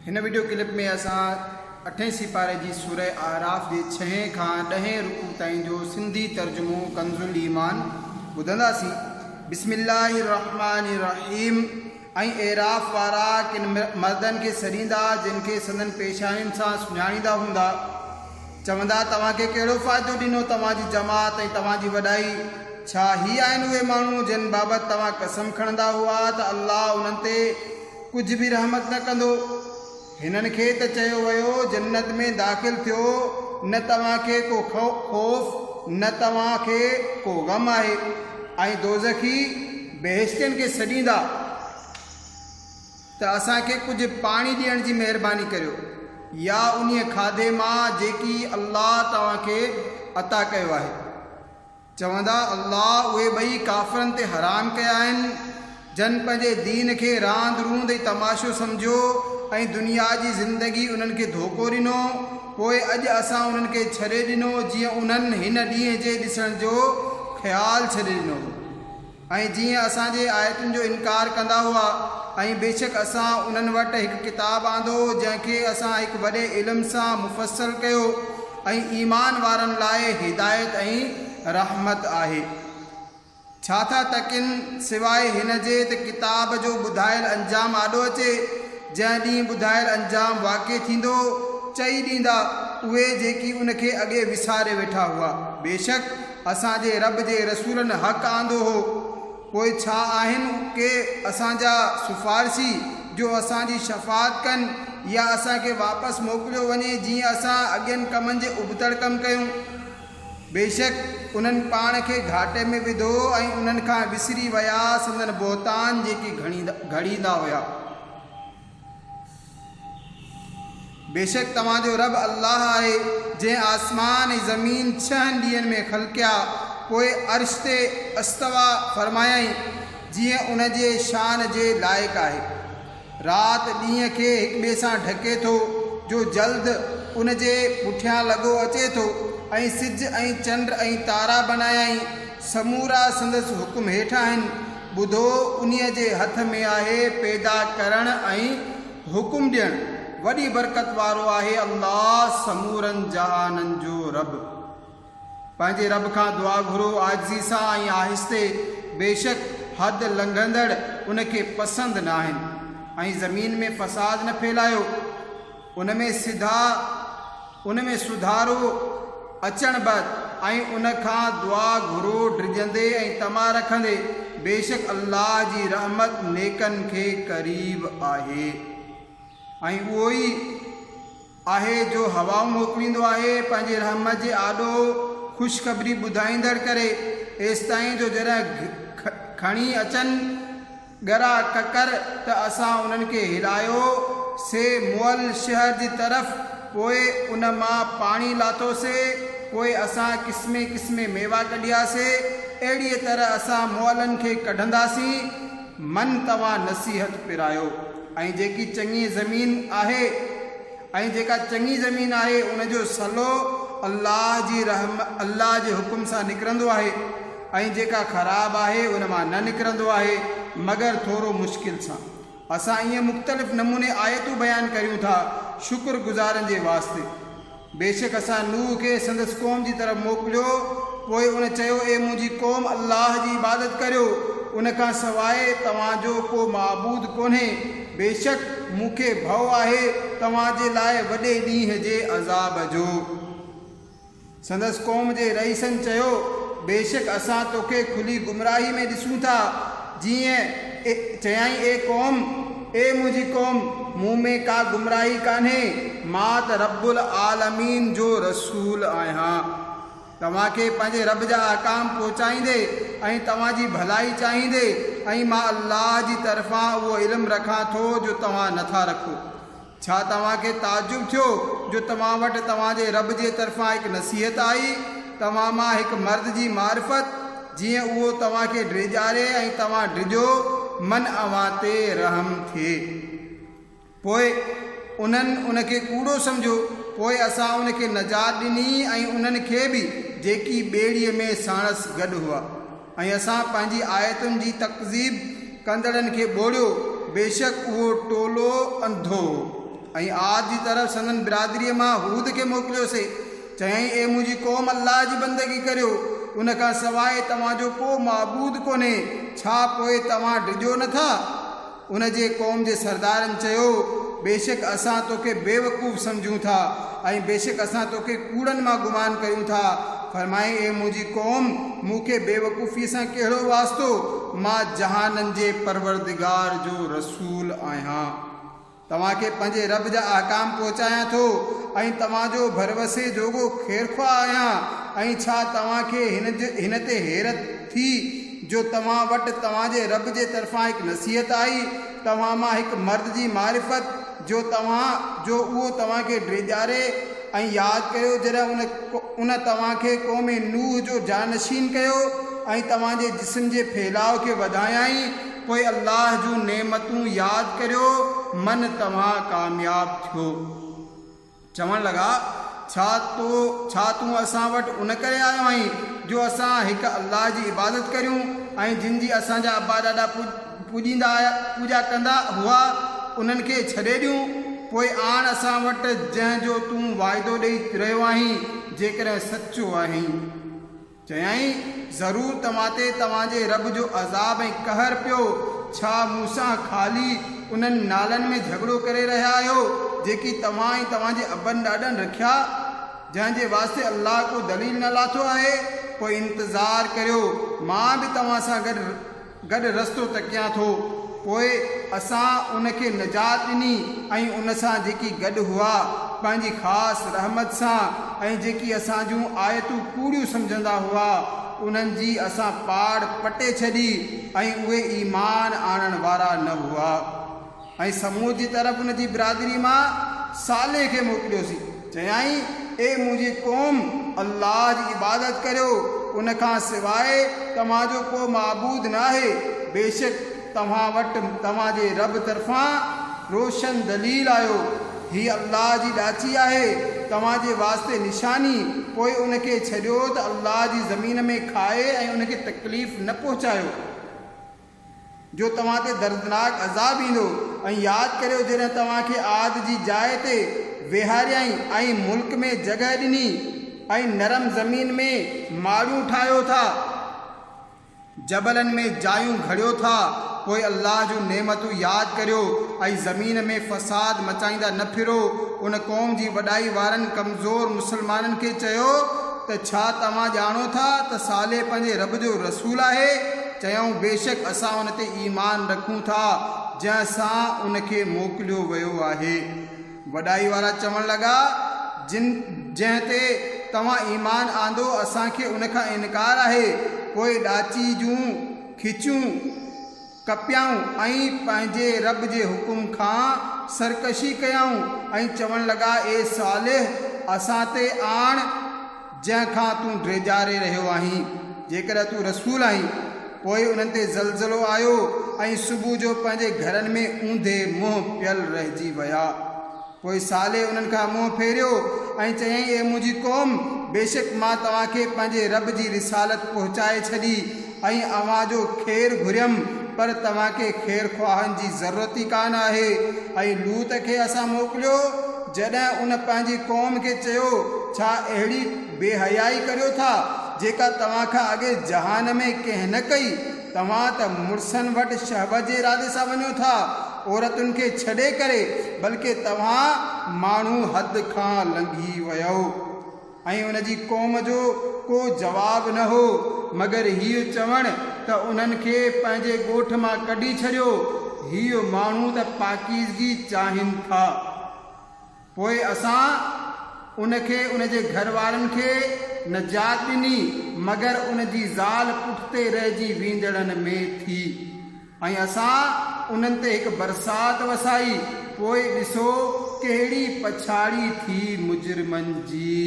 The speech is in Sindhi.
هن وڊيو ڪلپ ۾ اسان اٺين سيپاري جي سوره اعراف جي ڇهين کان ڏهين رڪوع تائين جو سنڌي ترجمو ڪنزالايمان ٻڌنداسين. بسم الله الرحمٰن الرحيم ۽ اعراف وارا ڪن مردن کي سڏيندا جن کي سندن پيشانين سان سڃاڻيندا هوندا. چوندا توهان کي ڪهڙو فائدو ڏنو توهان جي جماعت ۽ توهان جي وڏائي؟ ڇا هي آهن اهي ماڻهو جن بابت توهان قسم کڻندا هئا ته الله انهن تي ڪجهه به رحمت نه ڪندو. هنن کي ته چيو ويو، جنت ۾ داخل ٿيو، نه توهان کي ڪو خوف نه توهان کي ڪو غم آهي ۽ دوزخي بهشتين کي سڏيندا ته اسان کي ڪجهه پاڻي ڏيڻ جي مهرباني ڪريو يا انهيء کاڌي مان جيڪي الله توهان کي عطا ڪيو آهي. چوندا، الله اهي ٻئي ڪافرن تي حرام ڪيا آهن، جن پنهنجي دين کي راند روند ۽ تماشو سمجهيو ۽ دنيا جي زندگي انهن کي ڌوڪو ڏنو، پوء اڄ اسان انهن کي ڇڏي ڏنو جيئن انهن هن ڏينهن جي ڏسڻ جو خيال ڇڏي ڏنو هو ۽ جيئن اسان جي آيتن جو انڪار ڪندا هئا ۽ بيشڪ اسان انهن وٽ هڪ ڪتاب آندو جنهن کي اسان هڪ وڏي علم سان مفصل ڪيو. ۽ ايمان وارن لاء هدايت ۽ رحمت آهي. ڇا ٿا تڪن سواء هن جي ته ڪتاب جو ٻڌايل انجام آڏو اچي، جنهن ڏينهن ٻڌايل انجام واقع ٿيندو، چئي ڏيندا، اهي جيڪي ان کي اڳي وساري ويٺا هئا، بيشڪ اسان جي رب جي رسولن حق آندو هو. پوء ڇا آهن ڪي اسان جا سفارشي جو اسان جي شفاعت ڪن يا اسان کي واپس موڪليو وڃي جيئن اسان اڳين ڪمن جي ابتڙ ڪم ڪيون؟ بيشڪ انهن پاڻ کي گهاٽي ۾ وڌو ۽ انهن کان وسري ويا سندن بهتان جيڪي گهڙيندا هيا. بيشڪ توهان جو رب الله آهي، جنهن آسمان ۽ زمين ڇهن ڏينهن ۾ خلقيا، پوء عرش تي استواء فرمايائين، جيئن ان جي شان جي لائق آهي. رات ڏينهن کي هڪٻئي سان ڍڪي ٿو، جو جلد ان جي پٺيان لڳو اچي ٿو، ۽ سج ۽ چنڊ ۽ تارا بنايائين، سمورا سندس حڪم هيٺ آهن. ٻڌو، انهيء جي هٿ ۾ آهي پيدا ڪرڻ ۽ حڪم ڏيڻ، وڏي برڪت وارو آهي الله سمورن جهانن جو رب. پنهنجي رب کان دعا گهرو عاجزي سان ۽ آهستي، بيشڪ حد لنگهندڙ ان کي پسند ناهن. ۽ زمين ۾ فساد نه ڦهلايو، ان ۾ سڌا ان ۾ سڌارو اچڻ بعد ۽ ان کان دعا گهرو ڊڄندي ۽ طمع رکندي، بيشڪ الله جي رحمت نيڪن کي قريب آهي. ۽ اهو ئي آهي جو هوائون موڪليندو آهي پنهنجي رحمت جي آڏو خوشخبري ٻڌائيندڙ ڪري، ايستائين جو جڏهن کڻي اچن ڳرا ڪڪر ته اسان انهن کي هلايو سي مئل شهر جي طرف، پوء ان مان پاڻي لاٿو سي، پوء اسان قسمين قسمين ميوا ڪڍيا سي، اهڙيء طرح اسان مئلن کي ڪڍنداسين، من توهان نصيحت پرايو. ۽ جيڪي چڱي زمين آهي. ۽ جيڪا چڱي زمين آهي ان جو سلو الله جي رحم الله جي حڪم سان نڪرندو آهي ۽ جيڪا خراب آهي ان مان نه نڪرندو آهي مگر ٿورو مشڪل سان. اسان ائين مختلف نموني آيتون بيان ڪريون ٿا شڪر گذارن جي واسطي. بيشڪ اسان نوح کي سندس قوم جي طرف موڪليو، پوء ان چيو، اي منهنجي قوم! الله جي عبادت ڪريو، ان کان سواء توهان جو ڪو معبود ڪونهي، بيشڪ مون کي ڀؤ آهي توهان جي لاء وڏي ڏينهن جي عذاب جو. سندس قوم جي رئيسن چيو، بيشڪ اسان توکي کلي گمراهي ۾ ڏسون ٿا، جيئن چيائين، اي قوم! اي منهنجي قوم! مون ۾ ڪا گمراهي ڪانهي، مان ته رب العالمين جو رسول آهيان. توهان کي پنهنجي رب جا احڪام پهچائيندي ۽ توهان جي ڀلائي چاهيندي ۽ مان الله جي طرفان اهو علم رکان ٿو جو توهان نٿا رکو. ڇا توهان کي تعجب ٿيو جو توهان وٽ توهان جي رب جي طرفان هڪ نصيحت آئي، توهان مان هڪ مرد جي معرفت، جيئن اهو توهان کي ڊيڄاري ۽ توهان ڊڄو، من اوهان تي رحم ٿئي. پوء انهن ان کي ڪوڙو سمجهيو، پوء اسان ان کي نجات ڏني ۽ انهن کي به جيڪي ٻيڙيء ۾ ساڻس گڏ هئا. ۽ اسان پنهنجي آيتن جي تڪذيب ڪندڙن کي ٻوڙيو، بيشڪ اهو ٽولو انڌو هو. ۽ عاد جي طرف سندن برادريء مان هود کي موڪليوسين، چيائين، اي منهنجي قوم الله جي بندگي ڪريو، ان کان سواء توهان جو ڪو معبود ڪونهي، ڇا پوء توهان ڊڄو نه ٿا؟ ان جي قوم جي سردارن چيو، بيشڪ اسان توکي بيوقوف سمجهون ٿا ۽ بيشڪ اسان توکي ڪوڙن مان گمان ڪريون ٿا. فرمايائين، اي منهنجي قوم! مون کي بيوقوفيء سان ڪهڙو واسطو؟ مان جهانن جي پروردگار جو رسول آهيان. توهان کي پنهنجي رب جا احڪام پهچايان ٿو ۽ توهان جو ڀروسي جوڳو خيرخواهه آهيان ۽ ڇا توهان کي هن تي حيرت ٿي جو توهان وٽ توهان جي رب جي طرفان هڪ نصيحت آئي، توهان مان هڪ مرد جي معرفت، جو توهان جو اهو توهان کي ڊيڄاري ۽ ياد ڪريو جڏهن ان توهان کي قوم نوح جو جانشين ڪيو ۽ توهان جي جسم جي ڦهلاء کي وڌايائين، پوء الله جون نعمتون ياد ڪريو، من توهان ڪامياب ٿيو. چوڻ لڳا، ڇا تو ڇا تون اسان وٽ ان ڪري آيو آهين جو اسان هڪ الله جي عبادت ڪريون ۽ جن جي اسان جا ابا ڏاڏا پوڄيندا آيا پوڄا ڪندا هئا انهن کي ڇڏي ڏيون؟ پوء آڻ اسان وٽ جنهن جو تون واعدو ڏئي رهيو آهين جيڪڏهن سچو آهين. چيائين، ضرور توهان تي توهان جي رب جو عذاب ۽ قهر پيو، ڇا مون سان خالي انهن نالن ۾ جهڳڙو ڪري رهيا آهيو، جيڪي توهان ۽ توهان جي ابن ڏاڏن رکيا، جنهن جي واسطي الله ڪو دليل نه لاٿو آهي، پوء انتظار ڪريو، مان به توهان سان گڏ گڏ رستو تڪيان ٿو. پوء اسان ان کي نجات ڏني ۽ ان سان جيڪي گڏ هئا، پنهنجي خاص رحمت سان، ۽ جيڪي اسان جون آيتون ڪوڙيون سمجهندا هئا، انهن جي اسان پاڙ پٽي ڇڏي ۽ اهي ايمان آڻڻ وارا نه هئا. ۽ ثمود جي طرف ان جي برادري مان صالح کي موڪليوسين، چيائين، اي منهنجي قوم! الله جي عبادت ڪريو، ان کان سواء توهان جو ڪو معبود ناهي، بيشڪ توهان وٽ توهان جي رب طرفان روشن دليل آيو، هي الله جي ڏاچي آهي، توهان جي واسطي نشاني، پوء ان کي ڇڏيو ته الله جي زمين ۾ کائي ۽ ان کي تڪليف نه پهچايو. جو توهان تي دردناڪ عذاب ايندو ۽ ياد ڪريو جڏهن توهان کي عاد جي جاء تي ويهاريائين ۽ ملڪ ۾ جڳهه ڏني ۽ نرم زمين ۾ ماڙيون ٺاهيو ٿا، جبلن ۾ جايون گهڙيو ٿا، پوء الله جون نعمتون ياد ڪريو ۽ زمين ۾ فساد مچائيندا نه ڦرو. ان قوم جي وڏائي وارن ڪمزور مسلمانن کي چيو ته ڇا توهان ڄاڻو ٿا ته صالح پنهنجي رب جو رسول آهي؟ چيائون، بيشڪ اسان ان تي ايمان رکون ٿا جنهن سان ان کي موڪليو ويو آهي. وڏائي وارا چوڻ لڳا، جن جنهن تي توهان ايمان آندو اسان کي ان کان انڪار آهي. پوء ڏاچي جون کچيون ڪپيائون ۽ پنهنجي رب جي حڪم کان سرڪشي ڪيائون ۽ چوڻ لڳا، اي صالح! اسان تي آڻ جنهن کان تون ڊيڄاري رهيو آهين، جيڪڏهن تون رسول آهين. پوء انهن تي زلزلو آيو ۽ صبح جو پنهنجي گهرن ۾ اونڌي منهن پيل رهجي ويا. پوء صالح انهن کان منهن ڦيريو ۽ چيائين، اي منهنجي قوم! بيشڪ مان توهان کي پنهنجي رب جي رسالت پهچائي ڇڏي ۽ اوهان جو خير گهريم، پر توهان کي خيرخواهن جي ضرورت ئي ڪانه آهي. ۽ لوط کي اسان موڪليو، جڏهن ان پنهنجي قوم کي چيو، ڇا اهڙي بي حيائي ڪريو ٿا، جيڪا توهان کان اڳي جهان ۾ ڪنهن نه ڪئي؟ توهان ته مڙسن وٽ شهوت جي ارادي سان وڃو ٿا، عورتن کي ڇڏي ڪري، بلڪه توهان ماڻهو حد کان لنگهي ويؤ. ۽ ان جي قوم جو ڪو جواب نه هو، مگر هيء چوڻ ته انهن کي پنهنجي ڳوٺ مان ڪڍي ڇڏيو، هيء ماڻهو ته پاڪيزگي چاهين ٿا. پوء اسان ان کي ان جي گهر وارن کي نجات ڏني، مگر ان جي زال پٺتي رهجي ويندڙن ۾ ٿي. ۽ اسان انهن تي هڪ برسات وسائي، پوء ڏسو ڪهڙي پڇاڙي ٿي مجرمن جي.